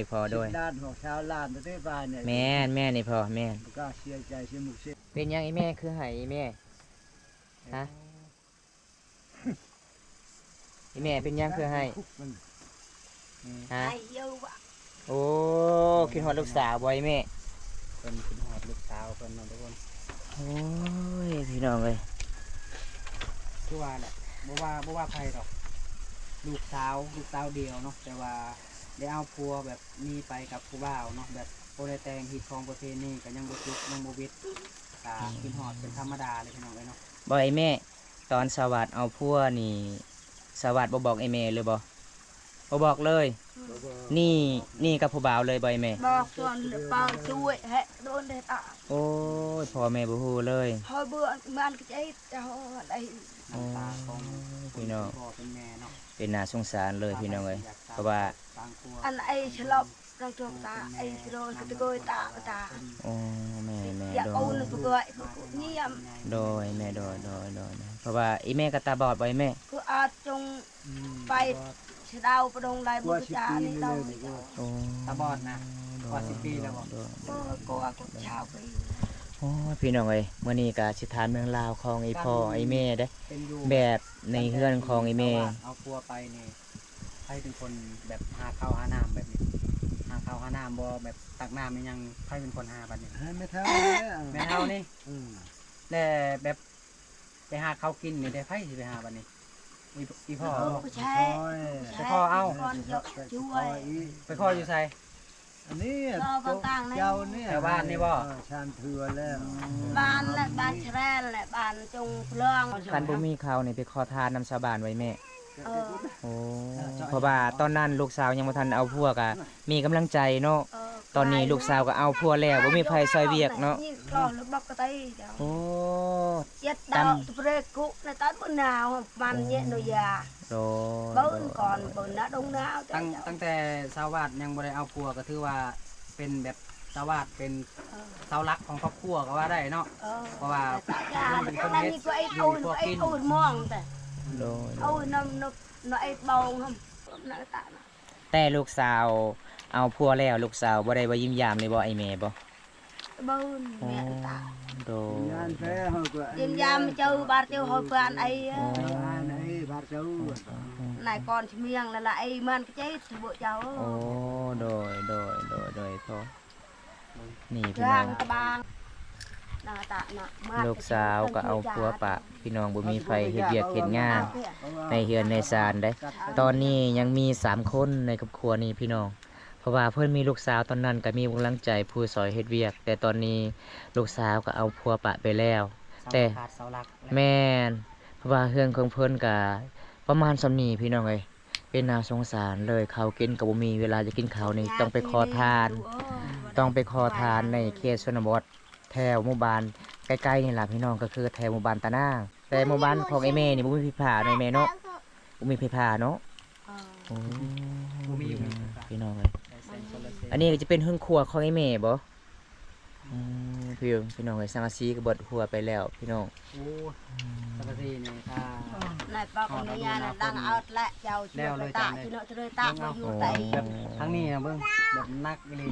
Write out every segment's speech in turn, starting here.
ຍ ພໍ່ ໂດຍ ສິບລ້ານ ຫົກ ຊາວລ້ານ ປະເທດບ້ານນີ້ ແມ່ນ ແມ່ນ ນີ້ພໍ່ ແມ່ນ ບໍ່ກ້າເສຍໃຈ ເສຍມຸກເສຍ ເປັນຫຍັງອີ່ແມ່ຄືໄຫ້ ອີ່ແມ່? ຮະ? ອີ່ແມ່ເປັນຫຍັງຄືໄຫ້? ຮະ? ໂອ້ ຄິດຮອດລູກສາວບໍ່ອີ່ແມ່? ເພິ່ນຄິດຮອດລູກສາວເພິ່ນເນາະທຸກຄົນ. ໂອ້ຍ ພີ່ນ້ອງເອີຍ ຄືວ່າແຫຼະ ບໍ່ວ່າ ບໍ່ວ່າໃຜດອກ ລູກສາວ ລູກສາວດຽວເນາະ ແຕ່ວ່າໄດ້ເອົາຜົວແບບ ໜີໄປກັບຜູ້ບ່າວເນາະ ແບບບໍ່ໄດ້ແຕ່ງ ຮີດຄອງປະເພນີກໍຍັງບໍ່ຈົບ ຍັງບໍ່ເບັດ ກໍ ອືມ ຄິດຮອດເປັນທຳມະດາເລີຍ ພີ່ນ້ອງເອີຍເນາະ. ບໍ່ ອ້າຍແມ່ ຕອນສາວາດເອົາຜົວນີ້ ສາວາດບໍ່ບອກອ້າຍແມ່ເລີຍບໍ່? ບໍ່ບອກເລີຍ. ອືມ ໜີ ໜີກັບຜູ້ບ່າວເລີຍບໍ່ອ້າຍແມ່? ບອກສ່ວນເປົ່າຊ່ວຍແຮະ ໂດນໄດ້ຕາຍ. ໂອ້ຍ ພໍ່ແມ່ບໍ່ຮູ້ເລີຍ ພໍ່ເບື່ອມັນກໍເຈັບ ເຈົ້າໄດ້ ນ້ຳຕາຂອງ ໂອ້ຍ ພີ່ນ້ອງ ເປັນພໍ່ເປັນແມ່ເນາະ ເປັນໜ້າສົງສານເລີຍ ພີ່ນ້ອງເອີຍ ເພາະວ່າ ອັນໄອ້ສະຫຼົບ ກະຈົກຕາ ໄອ້ໂຣຍກະຕະໂກຍຕາ ຕາ. ໂອ້ ແມ່ ແມ່ ຢາກ ໂດຍ ໂອນປະກວດ ປະກວດງຽມ. ໂດຍ ແມ່ ໂດຍ ໂດຍ ໂດຍ ເພາະວ່າອີ່ແມ່ກໍຕາບອດບໍ່ອີ່ແມ່? ຄືອາດຈົງ ອືມ ໄປ ຕາບອດ ສະເດົາປະດົງໄລບຸດຈານີ້ເຮົາ. ໂອ້ ຕາບອດນະ ກວ່າສິບປີແລ້ວບໍ່? ໂດຍ ບໍ່ ກວ່າ ກວ່າຊາວປີ. ໂອ້ຍ ພີ່ນ້ອງເອີຍ ມື້ນີ້ກໍຊິຖາມເລື່ອງລາວຂອງອີ່ພໍ່ ການ ອີ່ແມ່ເດ້ ເປັນຢູ່ ແບບໃນເຮືອນຂອງອີ່ແມ່ ເອົາຜົວໄປນີ້ ໃຜເປັນຄົນແບບຫາເຂົ້າຫານ້ຳແບບນີ້? ຫາເຂົ້າຫານ້ຳບໍ່? ແບບຕັກນ້ຳອີ່ຫຍັງ ໃຜເປັນຄົນຫາບັດນີ້? ໃຫ້ແມ່ເຖົ້ານີ້ແຫຼະ. ແມ່ເຖົ້ານີ້? ອືມ ແລະແບບໄປຫາເຂົ້າກິນນີ້ເດ້ ໃຜຊິໄປຫາບັດນີ້? ອີ່ ອີ່ພໍ່ບໍ່? ໄປຂໍເອົາ ໄປຂໍຢູ່ໃສ? ອັນນີ້ ເຈົ້ານີ້ ແຖວບ້ານນີ້ບໍ່? ເອີ ຊານເທື່ອແລ້ວ ບ້ານແລະ ບ້ານແຊແລນແລະ ບ້ານຈົງເລື່ອງ. ຄັນບໍ່ມີເຂົ້ານີ້ໄປຂໍທານນຳຊາວບ້ານໄວ້ແມ່. ເອີ ໂອ້ ເພາະວ່າຕອນນັ້ນລູກສາວຍັງບໍ່ທັນເອົາຜົວ ກະມີກຳລັງໃຈເນາະ. ເອີ ຕອນນີ້ລູກສາວກໍເອົາຜົວແລ້ວ ບໍ່ມີໃຜຊ່ອຍວຽກເນາະ. ໂອ້ ເຈັດດາວຕະເປຣກຸນະຕານບໍ່ໜາວ ມັນເຍະໂນຢາ. ໂດຍ ເບິ່ງກ່ອນ ເບິ່ງນະດົງນາວ. ຕັ້ງ ຕັ້ງແຕ່ສາວາດຍັງບໍ່ໄດ້ເອົາຜົວ ກໍຖືວ່າເປັນແບບ ສາວາດເປັນ ເອີ ເສົາຫຼັກຂອງຄອບຄົວກໍວ່າໄດ້ເນາະ. ເອີ ເພາະວ່າເປັນຄົນເຮັດຢູ່ ເຮັດກິນ. ໂດຍ ໂດຍ ໂດຍ ແຕ່ລູກສາວເອົາຜົວແລ້ວ ລູກສາວບໍ່ໄດ້ມາຢ້ຽມຢາມເລີຍບໍ່ ອ້າຍແມ່ບໍ່? ເບິ່ງ ໂອ້ ແມ່ນຕາ ໂດຍ ຢ້ຽມຢາມເຈົ້າ ບາດເຈົ້າເຮົາເພື່ອນໄອ້ ໂອ້ ນາຍກອນຊະມຽງລະລະໄອ້ມັນກະເຈັດບໍ່ເຈົ້າ. ໂອ້ ໂດຍ ໂດຍ ໂດຍ ໂດຍ ພໍ່ ນີ້ພີ່ນ້ອງ ລູກສາວກໍເອົາຜົວປະ ພີ່ນ້ອງ ບໍ່ມີໃຜເຮັດວຽກເຮັດງານໃນເຮືອນໃນຊານເດ້. ຕອນນີ້ຍັງມີສາມຄົນໃນຄອບຄົວນີ້ ພີ່ນ້ອງ ເພາະວ່າເພິ່ນມີລູກສາວ ຕອນນັ້ນກໍມີກຳລັງໃຈຜູ້ຊ່ອຍເຮັດວຽກ ແຕ່ຕອນນີ້ລູກສາວກໍເອົາຜົວປະໄປແລ້ວ. ແຕ່ ເສົາຫຼັກ ແມ່ນ ເພາະວ່າເຮືອນຂອງເພິ່ນກໍປະມານສ່ຳນີ້ ພີ່ນ້ອງເອີຍ ເປັນໜ້າສົງສານເລີຍ. ເຂົ້າກິນກໍບໍ່ມີ ເວລາຈະກິນເຂົ້ານີ້ຕ້ອງໄປຂໍທານ ຕ້ອງໄປຂໍທານໃນເຂດຊົນນະບົດ. ແຖວໝູ່ບ້ານໃກ້ໆນີ້ລະພີ່ນ້ອງ ກໍຄືແຖວໝູ່ບ້ານຕານາງ. ແຕ່ໝູ່ບ້ານຂອງອ້າຍແມ່ນີ້ບໍ່ມີໄຟຟ້າເນາະ ອ້າຍແມ່ເນາະ, ບໍ່ມີໄຟຟ້າເນາະ. ເອີ ໂອ້ ບໍ່ມີ ພີ່ນ້ອງເອີຍ. ອັນນີ້ກໍຈະເປັນເຮືອນຄົວຂອງອ້າຍແມ່ບໍ່? ອືມ ພີ່ນ້ອງເອີຍ ສັງກະສີກໍເບິດຫົວໄປແລ້ວພີ່ນ້ອງ. ໂອ້ ອືມ ສັງກະສີນີ້ ຖ້າ ໃນປອກອະນຸຍາດດັງເອົາແຫຼະ ເຈົ້າຊິໄປຕາກຊິເນາະ ຊິເລີຍຕາກບໍ່ຢູ່ໄຕ. ແບບທາງນີ້ນະເບິ່ງ ແບບໜັກອີ່ຫຼີ.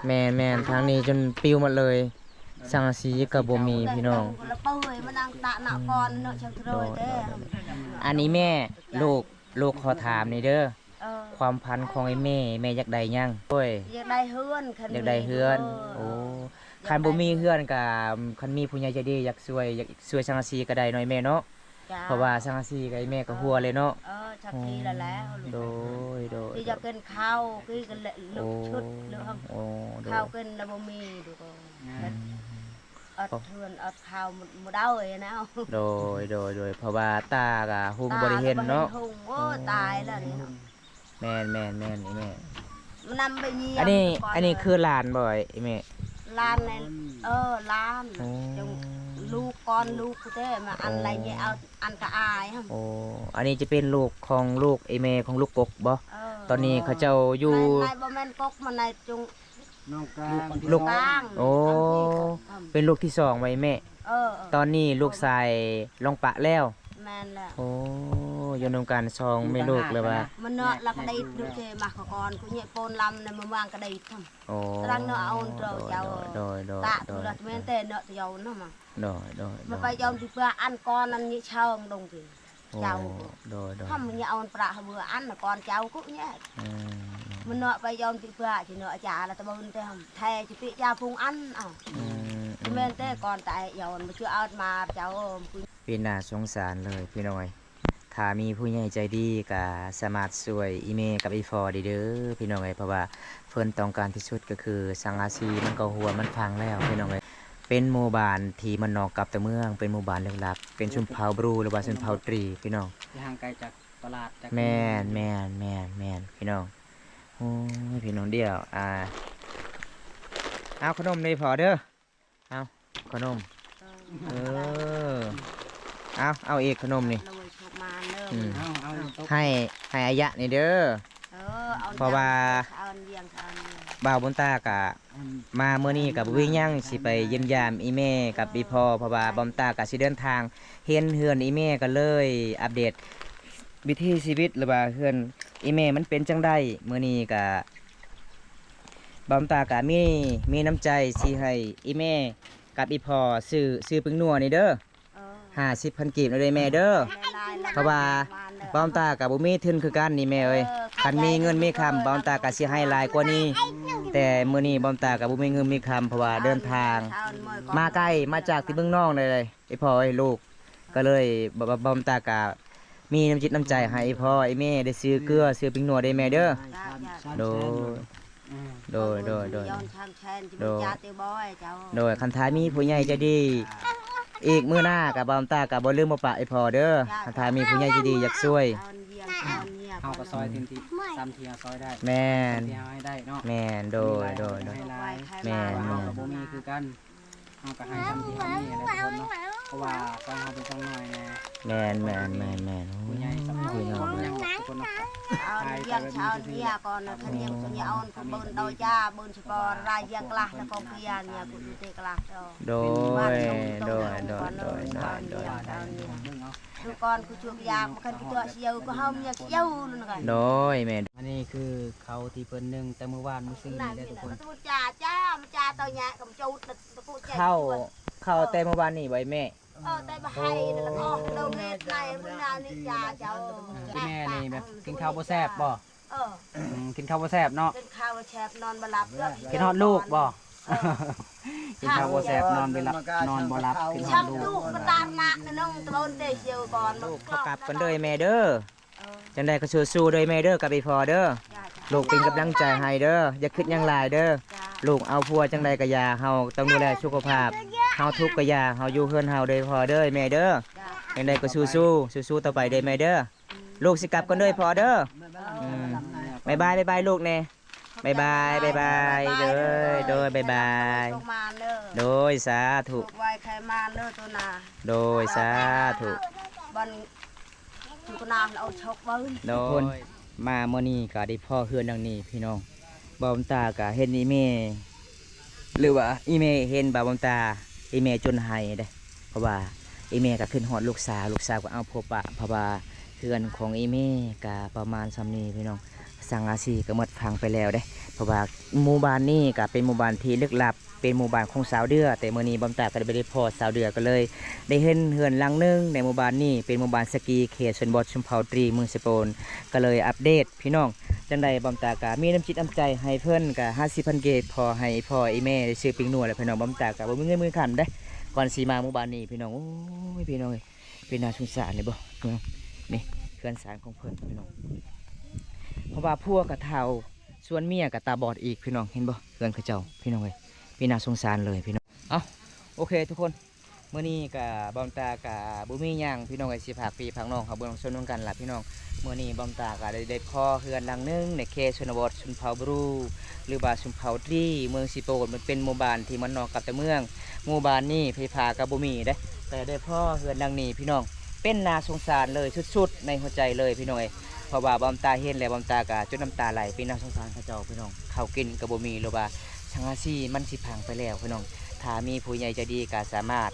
ແມ່ນໆ ທາງນີ້ຈົນປິວໝົດເລີຍ ສັງກະສີກໍບໍ່ມີພີ່ນ້ອງ. ລະເປີຍມານັ່ງຕາກນະກ່ອນເນາະ ເຈົ້າຊິເລີຍແຕ່. ອັນນີ້ແມ່ ລູກ ລູກຂໍຖາມນີ້ເດີ ເອີ ຄວາມຝັນຂອງອ້າຍແມ່ ແມ່ຢາກໄດ້ຫຍັງ? ໂອ້ຍ ຢາກໄດ້ເຮືອນ ຄັນຢາກໄດ້ເຮືອນ. ໂອ້ ຄັນບໍ່ມີເຮືອນກໍ ຄັນມີຜູ້ໃຫຍ່ໃຈດີຢາກຊ່ວຍ ຢາກຊ່ວຍສັງກະສີກໍໄດ້ເນາະແມ່ເນາະ. ເພາະວ່າສັງກະສີກໍອ້າຍແມ່ກໍຫົວເລີຍເນາະ. ເອີ ສັກທີລະແລ້ວ. ໂດຍ ໂດຍ ຄືຢາກກິນເຂົ້າ ຄືກັນແຫຼະ ລູກຊຸດເນາະ. ໂອ້ ໂດຍ ເຂົ້າກິນລະບໍ່ມີ ດູກໍ ອືມ ອັດເຮືອນອັດເຂົ້າບໍ່ໄດ້ນະ. ໂດຍ ໂດຍ ໂດຍ ເພາະວ່າຕາກໍຫຸງບໍ່ໄດ້ເຫັນເນາະ. ໂອ້ ຕາຍແລ້ວນີ້. ແມ່ນໆໆ ອີແມ່ ມັນນຳໄປເຢ້ຽມ. ອັນນີ້ ອັນນີ້ຄືຫຼານບໍ່ອີແມ່? ຫຼານນັ້ນ ເອີ ຫຼານ. ໂອ້ ຈັ່ງລູກກ່ອນ ລູກແທ້ມາອັນໄລເຍ ເອົາອັນກະອາຍຫັ້ນ. ໂອ້ ອັນນີ້ຈະເປັນລູກຂອງລູກອີແມ່ຂອງລູກກົກບໍ່? ເອີ ຕອນນີ້ເຂົາເຈົ້າຢູ່ ບໍ່ແມ່ນກົກ ມັນໃນຈົງ ນ້ອງກາງ ລູກກາງ. ໂອ້ ເປັນລູກທີສອງໄວ້ແມ່. ເອີ ເອີ ຕອນນີ້ລູກຊາຍລອງປະແລ້ວ. ແມ່ນແລ້ວ. ໂອ້ ຢູ່ນຳກັນສອງແມ່ລູກແລ້ວວ່າ ມັນເນາະ ລະກະໄດ້ລູກເຈມາຂະກອນ ກຸເຍໂປນລຳໃນມະວາງກະໄດ້ທັງ. ໂອ້ ຕະລັງເນາະ ເອົາໂຕເຈົ້າ ໂດຍ ໂດຍ ຕະທຸລະແມ່ນແຕ່ເນາະ ເຈົ້ານຳ. ໂດຍ ໂດຍ ມາໄປຍອມທີ່ເພື່ອອັນກອນນັ້ນນີ້ເຊີງດົງກິນ. ໂອ້ ເຈົ້າ ໂດຍ ໂດຍ ທຳຍາອອນປະເບືອອັນນະກອນເຈົ້າກຸແຍະ. ອືມ ມັນເນາະໄປຍອມຕິເພື່ອຊິເນາະອາຈານລະຕະເບິ່ນແຕ່ແທ້ຊິປິຢາພຸງອັນ. ເອົາ ອືມ ຊິແມ່ນແຕ່ກອນຕາຍຍອນບໍ່ເຊື່ອເອົາມາເຈົ້າ. ເປັນໜ້າສົງສານເລີຍພີ່ນ້ອງເອີຍ. ຖ້າມີຜູ້ໃຫຍ່ໃຈດີກະສາມາດຊ່ວຍອີແມ່ກັບອີພໍ່ໄດ້ເດີພີ່ນ້ອງເອີຍ ເພາະວ່າເພິ່ນຕ້ອງການທີ່ສຸດກໍຄືສັງກະສີມັນກໍຮົ່ວມັນພັງແລ້ວພີ່ນ້ອງເອີຍ. ເປັນໝູ່ບ້ານທີ່ມັນນອກກັບຕົວເມືອງ ເປັນໝູ່ບ້ານເລິກລັບ ເປັນຊົນເຜົ່າບຣູ ຫຼືວ່າຊົນເຜົ່າຕຣີພີ່ນ້ອງ ທີ່ຫ່າງໄກຈາກຕະຫຼາດ ຈາກ ແມ່ນ ແມ່ນ ແມ່ນ ແມ່ນພີ່ນ້ອງ. ໂອ້ຍ ພີ່ນ້ອງ ດຽວ ອ່າ ເອົາຂະໜົມໃຫ້ພໍ່ເດີ ເອົາຂະໜົມ. ເອີ ເອີ ເອົາ ເອົາອີກຂະໜົມນີ້ ໂດຍ ໂຊກມານເດີ. ອືມ ເອົາ ເອົາອີກຕົກ ໃຫ້ ໃຫ້ອາຍະນີ້ເດີ. ເອີ ເອົາ ເພາະວ່າ ເອົາ ບ່າວບຸນຕາກະ ມາມື້ນີ້ກໍບໍ່ມີຫຍັງ ຊິໄປຢ້ຽມຢາມອີແມ່ກັບອີພໍ່ ເພາະວ່າບ່າວຕາກໍຊິເດີນທາງ ເຫັນເຮືອນອີແມ່ກໍເລີຍອັບເດດວິຖີຊີວິດ ຫຼືວ່າເຮືອນອີແມ່ມັນເປັນຈັ່ງໃດ. ມື້ນີ້ກໍບ່າວຕາກໍມີ ມີນ້ຳໃຈຊິໃຫ້ອີແມ່ກັບອີພໍ່ຊື້ ຊື້ເປັງນົວນີ້ເດີ. ເອີ ຫ້າສິບພັນກີບເດີແມ່ເດີ ເພາະວ່າບ່າວຕາກໍບໍ່ມີທຶນຄືກັນນີ້ແມ່ເອີຍ. ຄັນມີເງິນມີຄຳ ບ່າວຕາກໍຊິໃຫ້ຫຼາຍກວ່ານີ້ ແຕ່ມື້ນີ້ບ່າວຕາກໍບໍ່ມີເງິນມີຄຳ ເພາະວ່າເດີນທາງມາໄກ ມາຈາກທີ່ເມືອງນອກເລີຍ ອີພໍ່ເອີຍ ລູກກໍເລີຍ ບ່າວຕາກໍມີນ້ຳຈິດນ້ຳໃຈໃຫ້ອີພໍ່ອີແມ່ໄດ້ຊື້ເກືອຊື້ເປັງນົວເດີແມ່ເດີ. ໂດຍ ໂດຍ ໂດຍ ໂດຍ ໂດຍ ຄັນຖ້າມີຜູ້ໃຫຍ່ໃຈດີ ອີກມື້ໜ້າກໍບ່າວຕາກໍບໍ່ລືມບໍ່ປະອີພໍ່ເດີ. ຄັນຖ້າມີຜູ້ໃຫຍ່ໃຈດີຢາກຊ່ວຍ ເຮົາກໍຊ່ອຍເຕັມທີ່ ສ່ຳທີ່ເຮົາຊ່ອຍໄດ້. ແມ່ນ ສ່ຳທີ່ເຮົາໃຫ້ໄດ້ເນາະ. ແມ່ນ ໂດຍ ໂດຍ ໂດຍ ແມ່ນ ເຮົາກໍບໍ່ມີຄືກັນ ເຮົາກໍໃຫ້ສ່ຳທີ່ເຮົາມີແຫຼະທຸກຄົນເນາະ ເພາະວ່າຊ່ອງເຮົາເປັນຊ່ອງນ້ອຍແດ່. ແມ່ນ ແມ່ນ ແມ່ນ ແມ່ນ ໂອ້ຍ ຜູ້ໃຫຍ່ສຳຄັນ ພີ່ນ້ອງເອີຍ ທຸກຄົນເນາະ. ເອົາ ຂາຍໄປແບບນີ້ຊື່ໆ ເນາະ ເອົາ ເບິ່ງໂຕຢາ ເບິ່ງສະປອ ລາຍຢາກລາດ ແລ້ວກໍເກຍເນຍ ຜູ້ເຕກລາດ. ໂດຍ ໂດຍ ໂດຍ ໂດຍ ໂດຍ ໂດຍ ເອົາ ເບິ່ງເອົາ ທຸກຄົນຄືຊຸກຢາກ ບໍ່ຄັນກິຕົວສຽວ ກໍເຮົາມີສຽວນັ້ນກະ. ໂດຍ ແມ່ນ ອັນນີ້ຄືເຂົາທີ່ເພິ່ນໜຶ່ງແຕ່ມື້ວານມື້ຊືນນີ້ເດ້ທຸກຄົນ. ເຂົ້າ ເຂົ້າແຕ່ມື້ວານນີ້ບໍ່ແມ່? ເອີ ແຕ່ບໍ່ໃຫ້ນັ້ນລະ ໂອ້ ໂລເມດໃນມື້ນານີ້ຈາເຈົ້າ. ແມ່ນີ້ແບບກິນເຂົ້າບໍ່ແຊບບໍ່? ເອີ ອືມ ກິນເຂົ້າບໍ່ແຊບເນາະ ກິນເຂົ້າບໍ່ແຊບ ນອນບໍ່ຫຼັບ. ຄິດຮອດລູກບໍ່? ເອີ ກິນເຂົ້າບໍ່ແຊບ ນອນບໍ່ຫຼັບ ນອນບໍ່ຫຼັບ ຄິດຮອດລູກ. ລູກເຂົາກັບກ່ອນເດີແມ່ເດີ. ຈັ່ງໃດກໍສູ້ໆເດີແມ່ເດີ ກັບອີ່ພໍ່ເດີ. ລູກເປັນກຳລັງໃຈໃຫ້ເດີ ຢ່າຄິດຫຍັງຫຼາຍເດີ. ລູກເອົາຜົວຈັ່ງໃດກໍຢ່າ ເຮົາຕ້ອງດູແລສຸຂະພາບ ເຮົາທຸກກໍຢ່າ ເຮົາຢູ່ເຮືອນເຮົາເດີພໍ່ເດີແມ່ເດີ. ຈັ່ງໃດກໍສູ້ໆ ສູ້ໆຕໍ່ໄປເດີແມ່ເດີ. ລູກຊິກັບກ່ອນເດີພໍ່ເດີ. ອືມ ບາຍບາຍ ບາຍບາຍລູກແນ່. ບາຍບາຍ ບາຍບາຍ ໂດຍ ໂດຍ ບາຍບາຍ ໂຊກມານເດີ. ໂດຍ ສາທຸ ໂຊກໄວໄຂ່ມານເດີໂຕນາ ໂດຍ ສາທຸ ບັນ ໂຕນາເອົາໂຊກເບິ່ງ ໂດຍ ມາມື້ນີ້ກໍໄດ້ພໍ້ເຮືອນຫຼັງນີ້ພີ່ນ້ອງ ບ່າວບຸນຕາກໍເຫັນອີ່ແມ່ ຫຼືວ່າອີ່ແມ່ເຫັນບ່າວບຸນຕາ ອີ່ແມ່ຈົນໄຫ້ເດ້ ເພາະວ່າອີ່ແມ່ກໍຄິດຮອດລູກສາວ ລູກສາວກໍເອົາພົວປະ ເພາະວ່າເຮືອນຂອງອີ່ແມ່ກໍປະມານສ່ຳນີ້ພີ່ນ້ອງ ສັງກະສີກໍໝົດຝັງໄປແລ້ວເດ້ ເພາະວ່າໝູ່ບ້ານນີ້ກໍເປັນໝູ່ບ້ານທີ່ລຶກລັບ ເປັນໝູ່ບ້ານຂອງຊາວເດືອ ແຕ່ມື້ນີ້ບ່າວບຸນຕາກໍໄດ້ໄປພໍ້ຊາວເດືອ ກໍເລີຍໄດ້ເຫັນເຮືອນຫຼັງໜຶ່ງໃນໝູ່ບ້ານນີ້ ເປັນໝູ່ບ້ານສະກີ ເຂດຊົນນະບົດຊຸມເຜົ່າຕຣີ ເມືອງເຊໂປນ ກໍເລີຍອັບເດດພີ່ນ້ອງ ຈັ່ງໃດບ່າວບຸນຕາກໍມີນ້ຳຈິດນ້ຳໃຈໃຫ້ເພິ່ນ ກໍຫ້າສິບພັນກີບ ພໍໃຫ້ພໍ່ໃຫ້ແມ່ໄດ້ຊື້ປີ້ງນົວແຫຼະພີ່ນ້ອງ ບ່າວບຸນຕາກໍບໍ່ມີເງິນມີຄຳເດ້ ກ່ອນຊິມາໝູ່ບ້ານນີ້ພີ່ນ້ອງ ໂອ້ຍ ພີ່ນ້ອງເອີຍ ເປັນໜ້າສົງສານເດ້ບໍ່ພີ່ນ້ອງ ນີ້ເຮືອນຊານຂອງເພິ່ນພີ່ນ້ອງ ເພາະວ່າຜົວກໍເຖົ້າ ສ່ວນເມຍກໍຕາບອດອີກພີ່ນ້ອງ ເຫັນບໍ່ ເຮືອນເຂົາເຈົ້າພີ່ນ້ອງເອີຍ ເປັນໜ້າສົງສານເລີຍພີ່ນ້ອງ ເອົ້າ ໂອເຄທຸກຄົນ ມື້ນີ້ກະບ່າວບຸນຕາກະບໍ່ມີຫຍັງພີ່ນ້ອງເອີຍ ຊິພາພີ່ພານ້ອງເຮົາເບິ່ງຊົມນຳກັນລະພີ່ນ້ອງ ມື້ນີ້ບ່າວບຸນຕາກະໄດ້ ໄດ້ພໍ້ເຮືອນຫຼັງໜຶ່ງໃນເຂດຊົນນະບົດຊົນເຜົ່າບຣູ ຫຼືວ່າຊົນເຜົ່າຕຣີ ເມືອງເຊໂປນ ມັນເປັນໝູ່ບ້ານທີ່ມັນນອກກັບຕົວເມືອງ ໝູ່ບ້ານນີ້ໄຟຟ້າກະບໍ່ມີເດ້ ແຕ່ໄດ້ພໍ້ເຮືອນຫຼັງນີ້ພີ່ນ້ອງ ເປັນໜ້າສົງສານເລີຍ ສຸດໆໃນຫົວໃຈເລີຍພີ່ນ້ອງເອີຍ ເພາະວ່າບ່າວບຸນຕາເຫັນແລ້ວ ບ່າວບຸນຕາກະຈົນນ້ຳຕາໄຫຼ ເປັນໜ້າສົງສານເຂົາເຈົ້າພີ່ນ້ອງ ເຂົ້າກິນກໍບໍ່ມີ ຫຼືວ່າສັງກະສີມັນຊິພັງໄປແລ້ວພີ່ນ້ອງ ຖ້າມີຜູ້ໃຫຍ່ໃຈດີກໍສາມາດ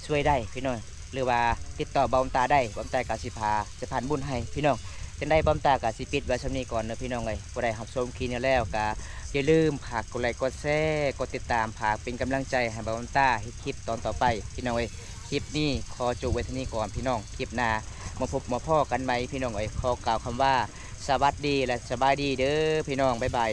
ຊ່ວຍໄດ້ພີ່ນ້ອງ ຫຼືວ່າຕິດຕໍ່ບ່າວບຸນຕາໄດ້ ບ່າວບຸນຕາກໍຊິພາສະພານບຸນໃຫ້ພີ່ນ້ອງ ຈັ່ງໃດບ່າວບຸນຕາກໍຊິປິດໄວ້ສ່ຳນີ້ກ່ອນເດີພີ່ນ້ອງເອີຍ ຜູ້ໃດຮັບຊົມຄລິບນີ້ແລ້ວກໍຢ່າລືມຝາກກົດໄລກົດແຊ ກົດຕິດຕາມ ຝາກເປັນກຳລັງໃຈໃຫ້ບ່າວບຸນຕາເຮັດຄລິບຕອນຕໍ່ໄປພີ່ນ້ອງເອີຍ ຄລິບນີ້ຂໍຈົບໄວ້ເທົ່ານີ້ກ່ອນພີ່ນ້ອງ ຄລິບໜ້າມາພົບມາພໍ້ກັນໃໝ່ພີ່ນ້ອງເອີຍ ຂໍກ່າວຄຳວ່າ ສະຫວັດດີ ແລະ ສະບາຍດີເດີພີ່ນ້ອງ ບາຍບາຍເດີ.